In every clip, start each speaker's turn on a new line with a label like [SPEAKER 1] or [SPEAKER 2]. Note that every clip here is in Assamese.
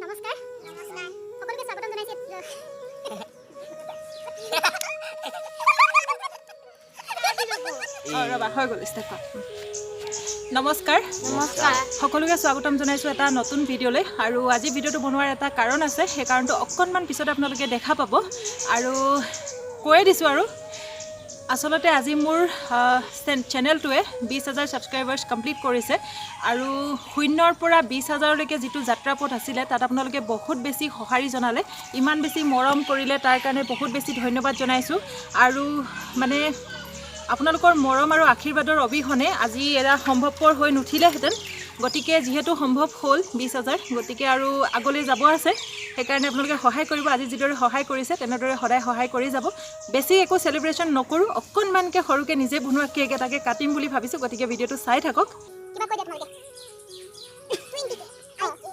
[SPEAKER 1] নমস্কাৰ, নমস্কাৰ, সকলোকে স্বাগতম জনাইছে।
[SPEAKER 2] অঁ, ৰ'বা, হৈ গ'ল, ষ্টাৰ্ট কৰা। নমস্কাৰ।
[SPEAKER 1] নমস্কাৰ।
[SPEAKER 2] সকলোকে স্বাগতম জনাইছোঁ এটা নতুন ভিডিঅ'লৈ। আৰু আজি ভিডিঅ'টো বনোৱাৰ এটা কাৰণ আছে, সেই কাৰণটো অকণমান পিছত আপোনালোকে দেখা পাব। আৰু কৈয়ে দিছোঁ, আৰু আচলতে আজি মোৰ চেনেলটোৱে 20,000 ছাবস্ক্ৰাইবাৰ্ছ কমপ্লিট কৰিছে। আৰু শূন্যৰ পৰা 20,000লৈকে যিটো যাত্ৰাপথ আছিলে, তাত আপোনালোকে বহুত বেছি সঁহাৰি জনালে, ইমান বেছি মৰম কৰিলে, তাৰ কাৰণে বহুত বেছি ধন্যবাদ জনাইছোঁ। আৰু মানে আপোনালোকৰ মৰম আৰু আশীৰ্বাদৰ অবিহনে আজি এয়া সম্ভৱপৰ হৈ নুঠিলেহেঁতেন। গতিকে যিহেতু সম্ভৱ হ'ল 20,000, গতিকে আৰু আগলৈ যাব আছে। সেইকাৰণে আপোনালোকে সহায় কৰিব। আজি যিদৰে সহায় কৰিছে, তেনেদৰে সদায় সহায় কৰি যাব। বেছি একো চেলিব্ৰেশ্যন নকৰোঁ, অকণমানকৈ সৰুকৈ নিজে বনোৱা কেক এটাকে কাটিম বুলি ভাবিছোঁ। গতিকে ভিডিঅ'টো চাই থাকক।
[SPEAKER 1] কিবা কৈ দিয়া তোমালোকে। 20K,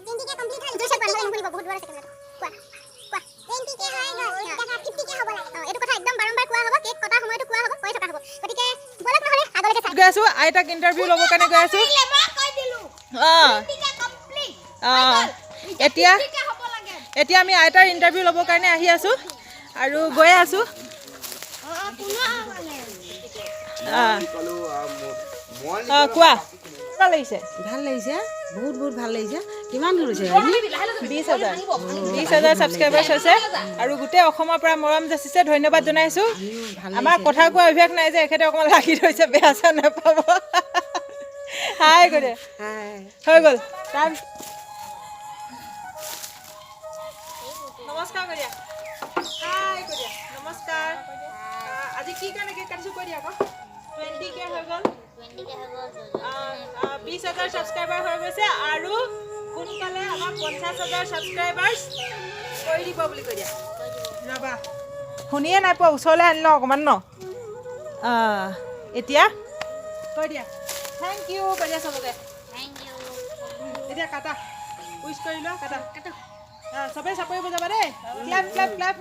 [SPEAKER 1] 20K complete হ'ল। জোৰছে কোৱা, নহ'লে নুশুনিব, বহুত দূৰত আছে কেমেৰাটো। কোৱা, কোৱা। 20K হৈ গ'ল, এতিয়া 50K হ'ব লাগে। অঁ, এইটো কথা একদম বাৰম্বাৰ কোৱা হ'ব, কেক কটাৰ সময়তো কোৱা হ'ব, কৈ থকা হ'ব। গতিকে ব'লক নহ'লে আগলৈকে চাই
[SPEAKER 2] গৈ আছোঁ, আইতাক ইণ্টাৰভিউ ল'বৰ কাৰণে গৈ আছোঁ। অঁ অঁ এতিয়া এতিয়া আমি আইতাৰ ইণ্টাৰভিউ ল'বৰ কাৰণে আহি আছোঁ আৰু গৈয়ে আছোঁ। অঁ, কোৱা, কেনেকুৱা লাগিছে?
[SPEAKER 3] ভাল লাগিছে, বহুত বহুত ভাল লাগিছে। কিমান দূৰ হৈছে?
[SPEAKER 2] 20,000, 20,000 ছাবস্ক্ৰাইবাৰ্ছ হৈছে আৰু গোটেই অসমৰ পৰা মৰম যাচিছে, ধন্যবাদ জনাইছোঁ।
[SPEAKER 3] ভাল।
[SPEAKER 2] আমাৰ কথা কোৱা অভ্যাস নাই যে, এখেতে অকণমান লাগি ধৰিছে, বেয়া চেয়া নাপাব। হাই কৈ দে।
[SPEAKER 3] হাই।
[SPEAKER 2] হৈ গ'ল। তাৰ নমস্কাৰ কৈ দিয়া, হাই কৈ দিয়া, নমস্কাৰ। আজি কি কাৰণে কেক কাটিছোঁ কৈ দিয়া আকৌ। 20K হৈ গ'ল, 20,000 ছাবস্ক্ৰাইবাৰ হৈ গৈছে আৰু সোনকালে আমাক 50,000 ছাবস্ক্ৰাইবাৰ্ছ কৰি দিব বুলি কৈ দিয়া। ৰ'বা, শুনিয়ে নাই পোৱা, ওচৰলৈ আনি লওঁ অকণমান ন। এতিয়া কৈ দিয়া, thank U কৈ দিয়া চবকে। এতিয়া কাটা, উইচ কৰি লোৱা, কাটা। চবেই চাপৰি বজাবা দেই। Clap, clap, clap.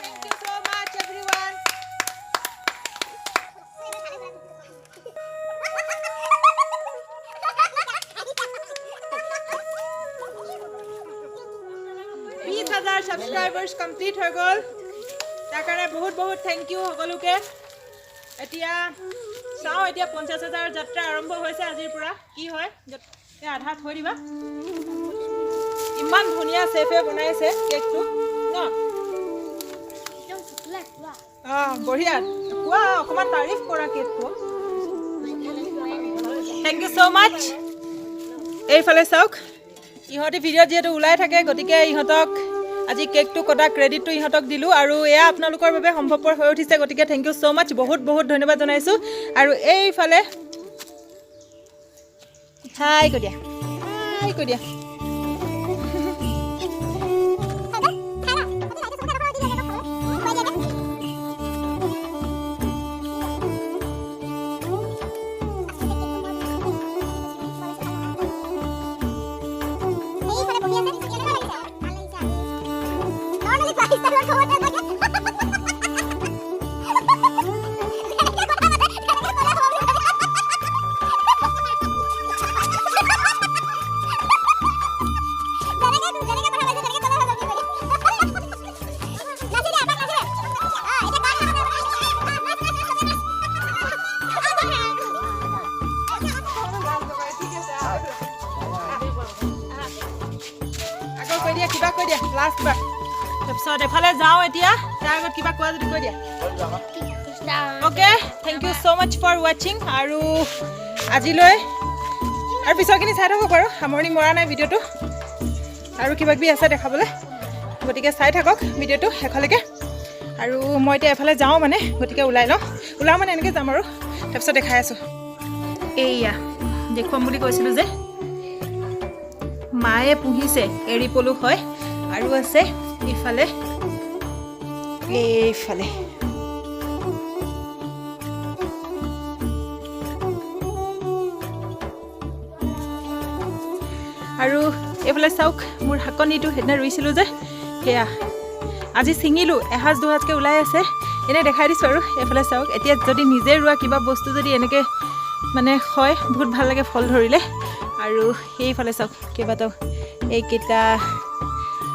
[SPEAKER 2] Thank you so much, everyone. 20,000 subscribers complete হৈ গ'ল, তাৰ কাৰণে বহুত বহুত thank U সকলোকে। এতিয়া চাওঁ, এতিয়া 50,000 যাত্ৰা আৰম্ভ হৈছে আজিৰ পৰা, কি হয়। এই আধা থৈ দিবা। ইমান ধুনীয়া চেফে বনাইছে কেকটো ন? অঁ, বঢ়িয়া। কোৱা, অকণমান তাৰিফ কৰা কেকটো। Thank you so much. এইফালে চাওক, ইহঁতে ভিডিঅ'ত যিহেতু ওলাই থাকে, গতিকে ইহঁতক আজি কেকটো কটা ক্ৰেডিটটো ইহঁতক দিলোঁ। আৰু এয়া আপোনালোকৰ বাবে সম্ভৱপৰ হৈ উঠিছে, গতিকে thank you so much, বহুত বহুত ধন্যবাদ জনাইছোঁ। আৰু এইফালে হাই কৈ দিয়া, হাই কৈ দিয়া।
[SPEAKER 1] এইফালে বহি আছে। কেনেকুৱা লাগিছে? ভাল লাগিছে। নৰ্মেলি কোৱা, ষ্টাইলত ক'ব নালাগে। যেনেকে কথা পাতে তেনেকে ক'লে হ'ব বুলি। যেনেকে যেনেকে কথা পাতিছে তেনেকে ক'লে হৈ গ'ল বুলি কৈ দিয়া। নাচি দিয়া, এপাক নাচিবা। অঁ, এতিয়া গান নাচা। নাচ, নাচ, নাচ, চবে নাচ।
[SPEAKER 2] ঠিক আছে, আকৌ কৈ দিয়া, কিবা কৈ দিয়া লাষ্ট বাৰ। তাৰপিছত এফালে যাওঁ এতিয়া, তাৰ আগত কিবা কোৱা যদি কৈ দিয়া। Okay, thank you so much for watching. আৰু আজিলৈ আৰু পিছৰখিনি চাই থাকক বাৰু, সামৰণি মৰা নাই ভিডিঅ'টো, আৰু কিবা কিবি আছে দেখাবলৈ। গতিকে চাই থাকক ভিডিঅ'টো শেষলৈকে। আৰু মই এতিয়া এফালে যাওঁ মানে, গতিকে ওলাই লওঁ। ওলাওঁ মানে এনেকৈ যাম আৰু তাৰপিছত দেখাই আছোঁ। এইয়া দেখুৱাম বুলি কৈছিলোঁ যে, মায়ে পুহিছে, এৰী পলু হয়। আৰু আছে ইফালে, এইফালে। আৰু এইফালে চাওক, মোৰ শাকনিটো সেইদিনা ৰুইছিলোঁ যে, সেয়া আজি ছিঙিলোঁ, এসাঁজ দুসাঁজকৈ ওলাই আছে, এনেই দেখাই দিছোঁ। আৰু এইফালে চাওক, এতিয়া যদি নিজে ৰোৱা কিবা বস্তু যদি এনেকৈ মানে হয়, বহুত ভাল লাগে ফল ধৰিলে। আৰু সেইফালে চাওক, কেইবাটাও এইকেইটা।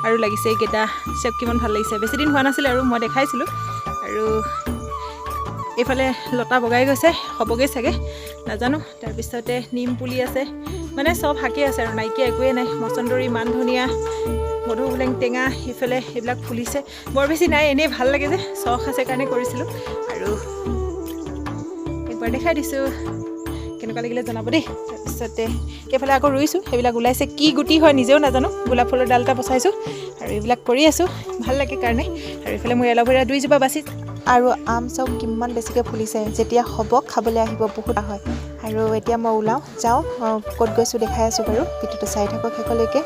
[SPEAKER 2] আৰু লাগিছে এইকেইটা চব কিমান ভাল লাগিছে। বেছি দিন হোৱা নাছিলে আৰু মই দেখাইছিলোঁ। আৰু এইফালে লতা বগাই গৈছে, হ'বগৈ চাগে নাজানো। তাৰপিছতে নিম পুলি আছে, মানে চব শাকেই আছে আৰু নাইকিয়া একোৱেই নাই। মচন্দৰী, মান ধনিয়া, মধুসোলেং টেঙা ইফালে এইবিলাক ফুলিছে, বৰ বেছি নাই, এনেই ভাল লাগে যে চখ আছে কাৰণে কৰিছিলোঁ। আৰু একবাৰ দেখাই দিছোঁ, কেনেকুৱা লাগিলে জনাব দেই। তাৰপিছতে এইফালে আকৌ ৰুইছোঁ, সেইবিলাক ওলাইছে, কি গুটি হয় নিজেও নাজানো। গোলাপ ফুলৰ ডাল এটা বচাইছোঁ আৰু এইবিলাক কৰি আছোঁ ভাল লাগে কাৰণে। আৰু এইফালে মোৰ এল'ভেৰা 2 জোপা বাচি।
[SPEAKER 4] আৰু আম চাওক কিমান বেছিকৈ ফুলিছে, যেতিয়া হ'ব খাবলৈ আহিব বহুত হয়। আৰু এতিয়া মই ওলাওঁ যাওঁ, ক'ত গৈছোঁ দেখাই আছোঁ বাৰু, ভিডিঅ'টো চাই থাকক শেষলৈকে।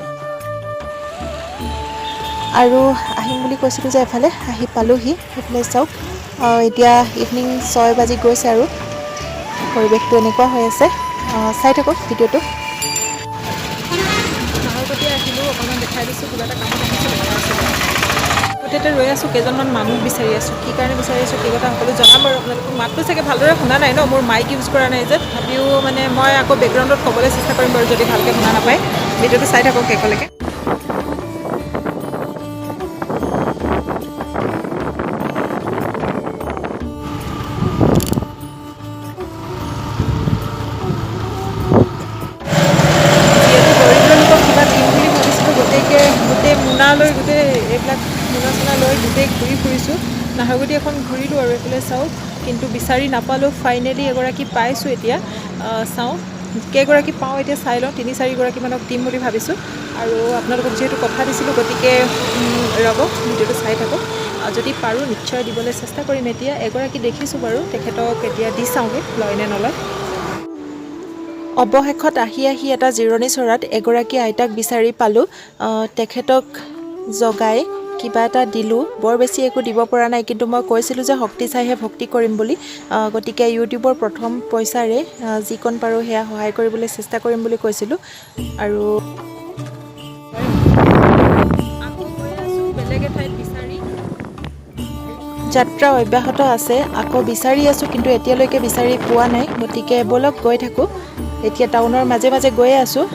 [SPEAKER 4] আৰু আহিম বুলি কৈছিলোঁ যে এফালে আহি পালোহি। সেইফালে চাওক, এতিয়া ইভিনিং 6 বাজি গৈছে আৰু পৰিৱেশটো এনেকুৱা হৈ আছে। চাই থাকক ভিডিঅ'টো।
[SPEAKER 2] নাহৰকটীয়া আহিলোঁ, অকণমান দেখাই দিছোঁ, কিবা এটা কামত আহিছোঁ দেখাই আছোঁ। ইয়াতে ৰৈ আছোঁ, কেইজনমান মানুহ বিচাৰি আছোঁ। কি কাৰণে বিচাৰি আছোঁ কি কথা সকলো জনাম বাৰু আপোনালোকক। মাতটো চাগে ভালদৰে শুনা নাই ন, মোৰ মাইক ইউজ কৰা নাই যে, তথাপিও মানে মই আকৌ বেকগ্ৰাউণ্ডত ক'বলৈ চেষ্টা কৰিম বাৰু যদি ভালকৈ শুনা নাপায়। ভিডিঅ'টো চাই থাকক শেষলৈকে। যিহেতু দৰিদ্ৰ লোকক কিবা দিম বুলি ভাবিছিলোঁ, গতিকে গোটেই মোনা লৈ, গোটেই এইবিলাক মোনা চোনা লৈ গোটেই ঘূৰি ফুৰিছোঁ। নাহৰকটীয়া এখন ঘূৰিলোঁ আৰু এইফালে চাওক, কিন্তু বিচাৰি নাপালোঁ। ফাইনেলি এগৰাকী পাইছোঁ এতিয়া। চাওঁ কেইগৰাকী পাওঁ এতিয়া, চাই লওঁ। 3-4 গৰাকীমানক দিম বুলি ভাবিছোঁ। আৰু আপোনালোকক যিহেতু কথা দিছিলোঁ, গতিকে ৰ'ব, ভিডিঅ'টো চাই থাকক। যদি পাৰোঁ নিশ্চয় দিবলৈ চেষ্টা কৰিম। এতিয়া এগৰাকী দেখিছোঁ বাৰু, তেখেতক এতিয়া দি চাওঁগৈ লয় নে নলয়।
[SPEAKER 4] অৱশেষত আহি আহি এটা জিৰণি চৰাত এগৰাকী আইতাক বিচাৰি পালোঁ। তেখেতক জগাই কিবা এটা দিলোঁ। বৰ বেছি একো দিব পৰা নাই, কিন্তু মই কৈছিলোঁ যে শক্তি চাইহে ভক্তি কৰিম বুলি। গতিকে ইউটিউবৰ প্ৰথম পইচাৰে যিকণ পাৰোঁ সেয়া সহায় কৰিবলৈ চেষ্টা কৰিম বুলি কৈছিলোঁ আৰু
[SPEAKER 2] আকৌ গৈ আছোঁ বেলেগ এঠাইত বিচাৰি।
[SPEAKER 4] যাত্ৰা অব্যাহত আছে। আকৌ বিচাৰি আছোঁ, কিন্তু এতিয়ালৈকে বিচাৰি পোৱা নাই। গতিকে ব'লক গৈ থাকোঁ। এতিয়া টাউনৰ মাজে মাজে গৈয়ে আছোঁ,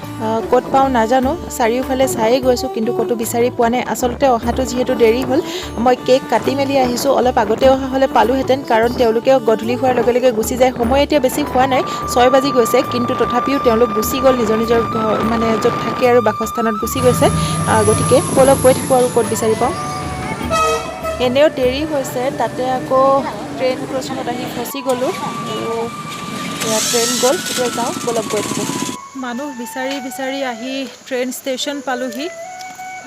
[SPEAKER 4] ক'ত পাওঁ নাজানো। চাৰিওফালে চায়েই গৈছোঁ, কিন্তু ক'তো বিচাৰি পোৱা নাই। আচলতে অহাটো যিহেতু দেৰি হ'ল, মই কেক কাটি মেলি আহিছোঁ। অলপ আগতে অহা হ'লে পালোহেঁতেন, কাৰণ তেওঁলোকে গধূলি হোৱাৰ লগে লগে গুচি যায়। সময় এতিয়া বেছি হোৱা নাই, 6 বাজি গৈছে, কিন্তু তথাপিও তেওঁলোক গুচি গ'ল নিজৰ নিজৰ ঘৰ, মানে য'ত থাকে আৰু বাসস্থানত গুচি গৈছে। গতিকে ব'লক গৈ থাকোঁ আৰু ক'ত বিচাৰি পাওঁ। এনেও দেৰি হৈছে, তাতে আকৌ ট্ৰেইন ক্ৰচিঙত আহি ফচি গ'লোঁ আৰু এয়া ট্ৰেইন গ'ল। এতিয়া যাওঁ ব'লক, গৈ থাকোঁ।
[SPEAKER 2] মানুহ বিচাৰি বিচাৰি আহি ট্ৰেইন ষ্টেচন পালোহি।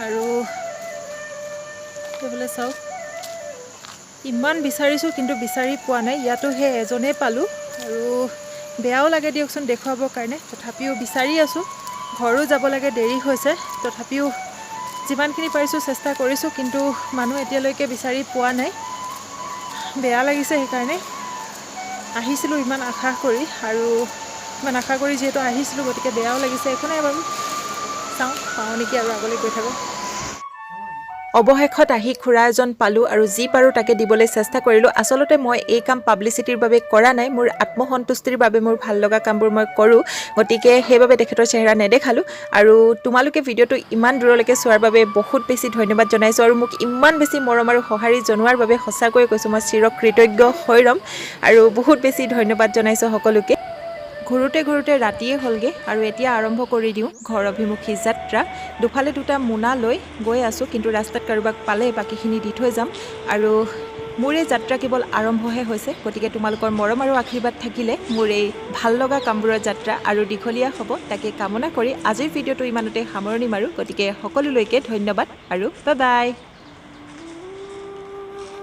[SPEAKER 2] আৰু এইফালে চাওক, ইমান বিচাৰিছোঁ কিন্তু বিচাৰি পোৱা নাই। ইয়াতো সেই এজনেই পালোঁ আৰু বেয়াও লাগে দিয়কচোন দেখুৱাবৰ কাৰণে, তথাপিও বিচাৰি আছোঁ। ঘৰো যাব লাগে, দেৰি হৈছে, তথাপিও যিমানখিনি পাৰিছোঁ চেষ্টা কৰিছোঁ, কিন্তু মানুহ এতিয়ালৈকে বিচাৰি পোৱা নাই। বেয়া লাগিছে, সেইকাৰণে আহিছিলোঁ ইমান আশা কৰি। আৰু ইমান আশা কৰি যিহেতু আহিছিলোঁ, গতিকে বেয়াও লাগিছে। একো নাই বাৰু, চাওঁ পাওঁ নেকি আৰু আগলৈ গৈ থাকোঁ।
[SPEAKER 4] অৱশেষত আহি খুৰা এজন পালোঁ আৰু যি পাৰোঁ তাকে দিবলৈ চেষ্টা কৰিলোঁ। আচলতে মই এই কাম পাব্লিচিটিৰ বাবে কৰা নাই, মোৰ আত্মসন্তুষ্টিৰ বাবে, মোৰ ভাল লগা কামবোৰ মই কৰোঁ। গতিকে সেইবাবে তেখেতৰ চেহেৰা নেদেখালোঁ। আৰু তোমালোকে ভিডিঅ'টো ইমান দূৰলৈকে চোৱাৰ বাবে বহুত বেছি ধন্যবাদ জনাইছোঁ আৰু মোক ইমান বেছি মৰম আৰু সঁহাৰি জনোৱাৰ বাবে সঁচাকৈয়ে কৈছোঁ, মই চিৰকৃতজ্ঞ হৈ ৰ'ম আৰু বহুত বেছি ধন্যবাদ জনাইছোঁ সকলোকে। ঘূৰোঁতে ঘূৰোঁতে ৰাতিয়ে হ'লগৈ আৰু এতিয়া আৰম্ভ কৰি দিওঁ ঘৰ অভিমুখী যাত্ৰা। দুফালে দুটা মোনা লৈ গৈ আছোঁ, কিন্তু ৰাস্তাত কাৰোবাক পালে বাকীখিনি দি থৈ যাম। আৰু মোৰ এই যাত্ৰা কেৱল আৰম্ভহে হৈছে, গতিকে তোমালোকৰ মৰম আৰু আশীৰ্বাদ থাকিলে মোৰ এই ভাল লগা কামবোৰৰ যাত্ৰা আৰু দীঘলীয়া হ'ব, তাকে কামনা কৰি আজিৰ ভিডিঅ'টো ইমানতে সামৰণি মাৰোঁ। গতিকে সকলোলৈকে ধন্যবাদ আৰু বাই বাই।